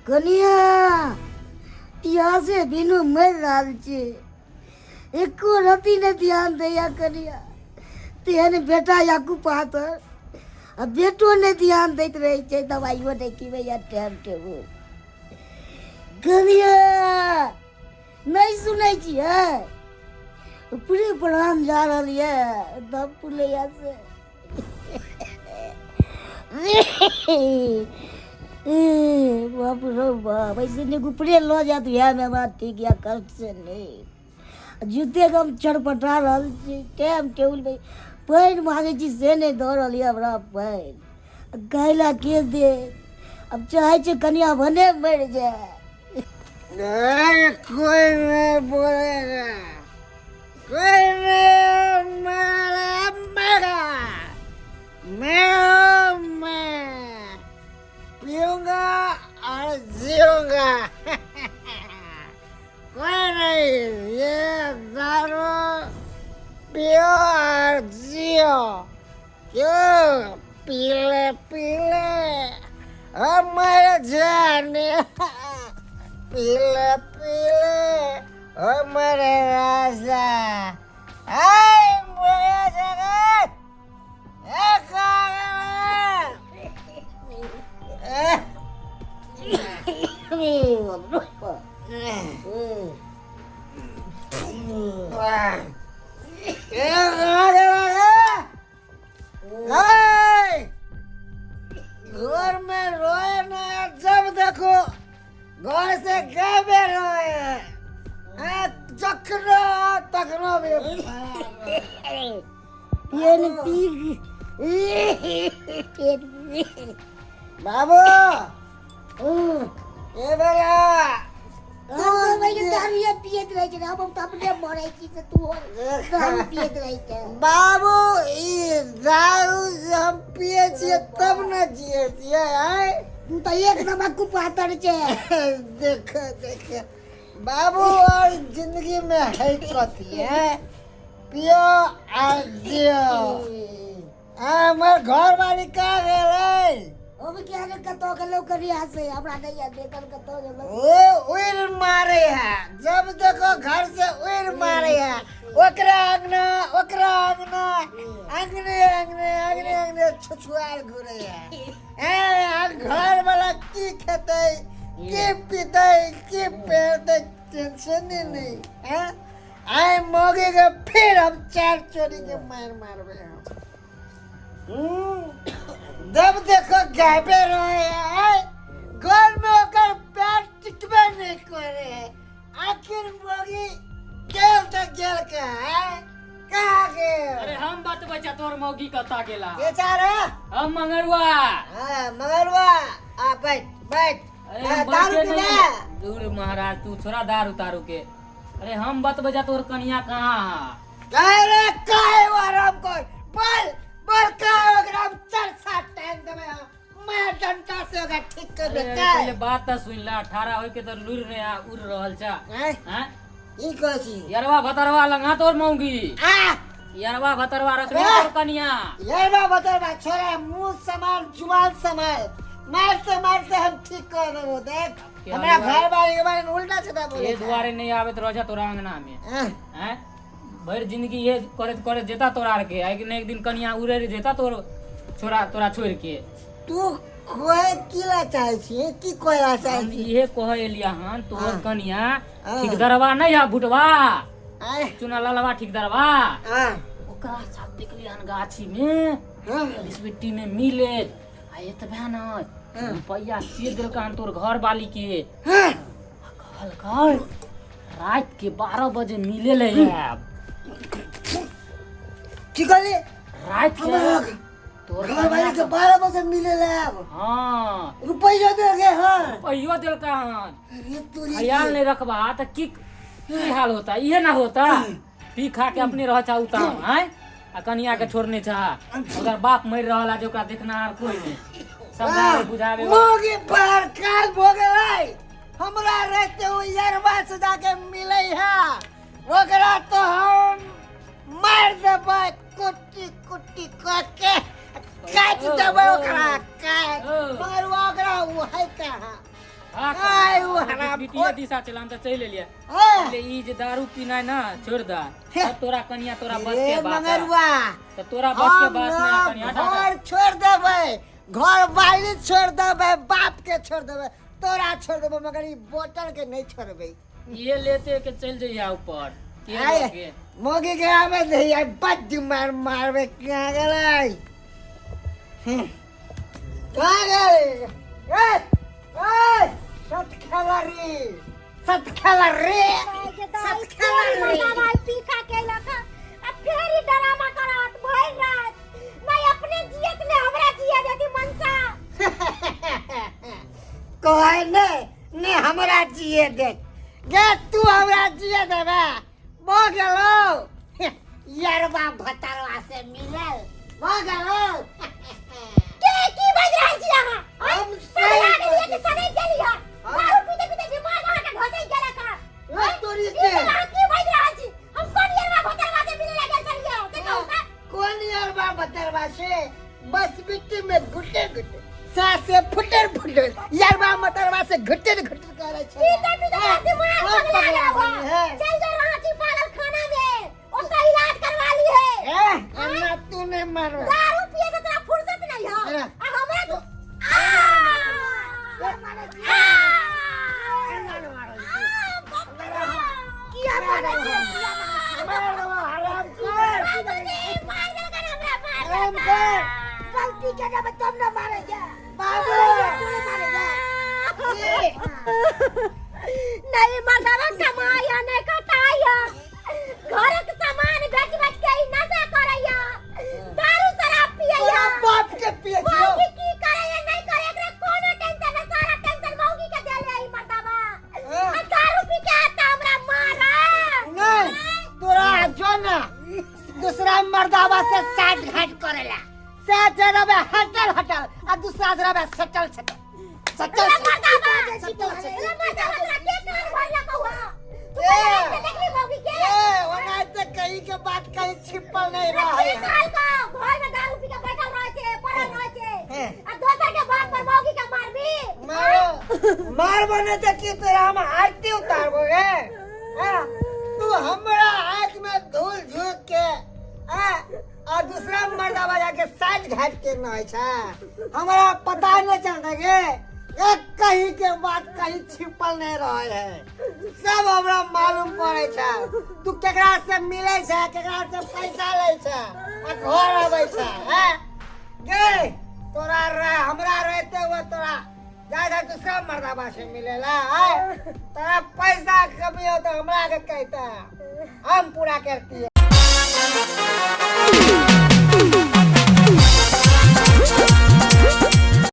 कनिया प्यासे बिनु मरि रहल छी, एको रति नहि ध्यान दैया कनिया। तेहन बेटा या कुपातर, आ बेटो नहि ध्यान दैत रहै छै, दबाइयो नहि खिबैया टाइम टेबुल। कनिया नहि सुनै छियै? ऊपरे प्राण जा रहल यऽ, दम फुलैया से। बाप रो बाप, ऐसे नीक ऊपरे लऽ जायत, इएहमे हमरा ठीक यऽ। कष्टसँ नहि जूते के हम चरपटा रहल छी। टाइम टेबुलमे पानि मांगै छी से नहि दऽ रहल यऽ हमरा पानि। गाय लए के देत? आब चाहै छी कनिया भने मरि जाय। अरे कोई नहीं बोलेगा, कोई नहीं मारा मेरा। मैं हूँ मैं, पीऊंगा और जीऊंगा। कोई नहीं, ये दारू पियो और जियो। क्यों पीले पीले हमारे जाने, पीले पीले हमारे राजा। आय मेरा जगत एक घर में रोए ना, जब देखो घर से गायबे रोए, जखनो तखनो भी। पेन पी बाबू, ए बेरा दारू पियत रहै छै, हम तऽ अपने मरै छी से तू दारू पियत रहै छै। बाबू, ई दारू जे हम पिए छियै तब ने जिए छियै। आय तू तऽ एक नंबर कुपातर छै। देख देख बाबू, और जिंदगी में है कथी है? पियो आ जियो। हमर घर वाली कहाँ गेलै? हम किया ने कतौ गेलौ कनिया से हमरा नहीं याद देखल कतौ गेलौ। ओ उड़ मारे है, जब देखो घर से उड़ मारे है। ओकरा अंगना, ओकरा अंगना, अंगने अंगने अंगने अंगने छुछुआल घुरे है। ए आ घर वाला की खेतै, की पीतै, की पहनतै, टेंशन ही नहीं है। आय मौगी के फिर हम चार चोरी के मार मारबे हम। जब देखो गायबे रहे है, घर में ओकर पैर टिकबे नहीं करे है। आखिर मौगी गेल तो गेल के है, कहाँ गेल? अरे हम बतबै छ तोर मौगी कतऽ गेला। के चाह रहे? हम मंगरुआ। हाँ मंगरुआ, आ बैठ बैठ। अरे हाँ, हम दारू बैठे पीबे? नहीं। दूर महाराज, तू छोड़ा दारू तारू के। अरे हम बतबै छ तोर कनिया कहाँ है। काहे रे, काहे वो आराम कर? बोल बोल, काहे? ओकरा हम चार सात टाइम देबै हम, मैं डंटा से ओकरा ठीक कर दे। अरे काहे? पहिले बात तऽ सुन ला। 18 होय के तऽ लुरि नहि आ उड़ रहल छ। हैं? हैं? की कहै छी? यरवा भतरवा लंगा तोर मौगी। आ यरवा भतरवा रखने अरे! तोर कनिया। यरवा भतरवा छोड़ा, मुंह संभाल, जुबान संभाल। मारते मारते हम ठीक कर देबो। देख के हमरा हलुआ? घर बारी के बारे में उल्टा सीधा बोले ए दुआरे नहीं आबैत रह तोरा अंगना में। हैं? हैं, भरि जिंदगी ये करैत करैत जेता तोरा आर के, एक ने एक दिन कनिया उड़े जेता तोर छोरा तोरा छोड़ के। तू कहे की ला चाहे छी, की कहे ला चाहे हम छी? इहे कहे एलिया हन, तोर हाँ। कनिया हाँ। ठेकेदरवा नहीं है भुटवा, आय चुना ललवा ठेकेदरवा, हाँ ओकरा साथ देखली हन गाछी में, हाँ बिस्बिट्टी में मिले। आ एतबे न, हाँ। रुपैया से देलका हन तोर घर वाली के। हाँ आ कहलकै रात के 12 बजे मिले ले आयब। की कहली? रात के हमरा तोर घर वाली के 12 बजे मिले ला आब? हाँ। रुपैया दे गे? हाँ, रुपैयो देलका हन। अरे तोरी ख्याल नहीं रखबा त की की हाल होता, इहे ना होता। पी खा के अपने रह चाहू ताम आय, आ कनिया के छोड़ने चाह। ओकर बाप मर रहल है, ओकरा देखना आर कोई नहीं, समझावे बुझावे। मोगी पर काल भो गेलै। हमरा रहते हुए यरवा से जाके मिले है, ओकरा तो हम मार देबै, कुट्टी कुट्टी कऽ के काटि देबै ओकरा, काटि। ओ। मगर ओकरा ओ है कहाँ? हाँ, आय उ हराम बिटिया दिशा चला हम तऽ चलि एलियै। ए, ले ई जे दारू पीनाइ ना छोड़ दा, तब तोरा कनिया तोरा बस रे के बात है। मंगरुआ, तऽ तोरा बस के हम बात ना ना कनिया हटा हटा। घर छोड़ देबै, घर वाली छोड़ देबै, बाप के छोड़ देबै, तोरा छोड़ देबै, मगर ई बोतल के नहीं छोड़बै। ये लेते के चल जइया ऊपर के आय, लगे। मोगी के आवे दही, आइ बड्ड मार मारबै। कहाँ गेलै? कहाँ गेलै? ए ए, सत खेला रे, सत खेला रे, सत खेला रे। पीखा के लखा आ फेर ई डरामा करत भरि रात, नहीं अपने जियत ने हमरा जिया देती मनसा। कहै ने ने हमरा जिए दे गे, तू हमरा जिए देबे? भऽ गेलौ यरबा भतरवा से मिलल, भऽ गेलौ। के की बाजि रहल छी अहाँ? हम सही सही गेलियै कि सनकि गेली हँ? दारू पीते पीते दिमाग अहाँके घसकि गेलक हँ। ओ तोरी ई के सब अहाँ की बाजि रहल छी? हम कोन यरबा भतरवा से मिले ला गेल छलियै से कहू तऽ। कोन यरबा भतरवा से? बस बिट्टी में घुटे घुटे सासे फुटर फुटर यरबा मतरवा से घुटे घुटे करे छै। पीते पीते तोरा दिमाग सब पगला पगला गेलौ हँ। गेलै है। चल जो रांची पागल खाना में, ओतऽ इलाज करवा ली है। ए, हमरा तू नहीं मारबे। दारू पिए से तोरा फुर्सत नहीं है अरे। आ हमरा तू आ किया मारै छी? मार देबो, हराम कर। बाबूजी, मार देलकन हमरा, मार हराम देलकन। कर। गलती के देबै तब ने मारैया। बाबू। तोरे मारैया। नहीं मर्दावा कमाया नहीं कटाया, घरक सामान बेच बेच के ई नशा करैया, दारू शराब पियैया। तोरा बाप के पिए छियौ। मौगी की करैया नहीं करे एकरा कोनो टेंशन नहीं, सारा टेंशन मौगी के देले ई मर्दावा। हाँ। आ दारू पी के आता हमरा मारा। नहीं तोरा जो ना दूसरा मर्दावा से साठ घाट करेला, साठ रबे हटल हटल आ दूसरा से रबे सटल सटल सटल रे मर्दावा, सटल सटल। रे मर्दावा, तोरा के कान भरला कहुआ? तू ए। पहिले आँख से देखली मौगी के? ए, ओनाहिते कहीं के बात कहीं छिपल नहीं रहे। के साल का घर में दारू पी के बैठल रहे छे, पड़ल रहे छे। हैं। आ दोसर के बात पर मौगी के मारबी? मारो मारबो नहीं तो की तोरा हम आरती उतारबो गे? हाँ? तू हमरा आँख में धूल झोंक के हाँ? आ दूसरा मर्दावा जाके साइड घाट के न छै, हमरा पता नहीं चलता गे। एक कहीं के बात कहीं छिपल नहीं रहे है, सब हमरा मालूम पड़े छै। तू केकरा से मिले छै, केकरा से पैसा लै छै आ घर अबै छै? हैं गे, तोरा रह हमरा रहते हुए तोरा जा जा दूसरा मर्दाबा से मिलेला? आय तोरा पैसा कमी हो तो हमरा के कहता, हम पूरा करती है।